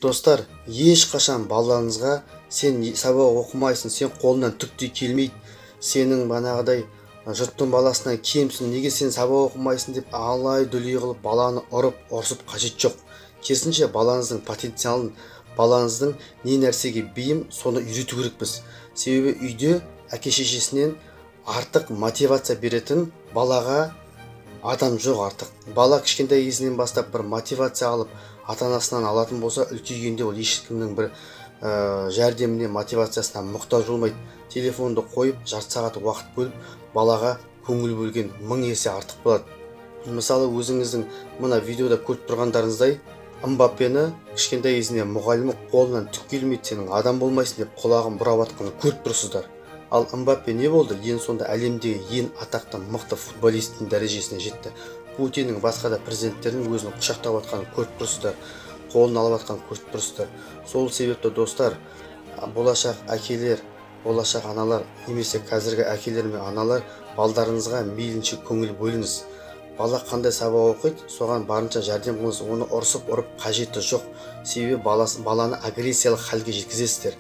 Достар, ешқашан балаларыңызға «Сен сабақ оқымайсың, сен қолыңнан түк те келмейді, сенің бағанағыдай жұрттың баласынан кемсің, неге сен сабақ оқымайсың?» деп алай дүлей қылып, баланы ұрып ұрсып қажет жоқ. Керісінше, балаңыздың потенциалын, балаңыздың не нәрсеге бейім, соны үйрету керекпіз. Себебі үйде әке шешесінен артық мотивация беретін балаға адам жоқ артық. Бала кішкентай кезінен бастап бір мотивация алып, ата анасынан алатын болса, үлкейгенде ол ешкімнің бір жәрдеміне, мотивациясына мұқтаж болмайды. Телефонды қойып, жарты сағат уақыт бөліп, балаға көңіл бөлген мың есе артық болады. Мысалы, өзіңіздің мына видеода көріп тұрғандарыңыздай, Мбаппені кішкентай кезінде мұғалімі «Қолынан түк келмейді, сенің адам болмайсың» деп құлағын бұрап жатқанын көріп тұрсыздар. Ал Мбаппе не болды? Ең соңында әлемдегі ең атақты, мықты футболисттің дәрежесіне жетті. Путиннің, басқа да президенттердің өзін құшақтап жатқанын көріп тұрсыздар, қолын алып жатқанын көріп тұрсыздар. Сол себепті, достар, болашақ әкелер, болашақ аналар немесе қазіргі әкелер мен аналар, балдарыңызға мейлінше көңіл бөліңіз. Бала қандай сабақ оқиды, соған барынша жәрдем қылыңыз. Оны ұрсып, ұрып қажеті жоқ, себебі баланы агрессиялық халге жеткізесіздер.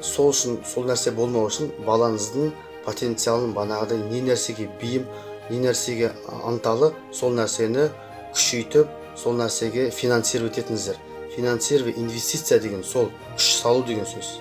Сол үшін, сол нәрсе болмау үшін балаңыздың потенциалын, бағанағыдай не нәрсеге бейім, не нәрсеге ынталы, сол нәрсені күшейтіп, сол нәрсеге финансировать етіңіздер. Финансировать, инвестиция деген сол күш салу деген сөз.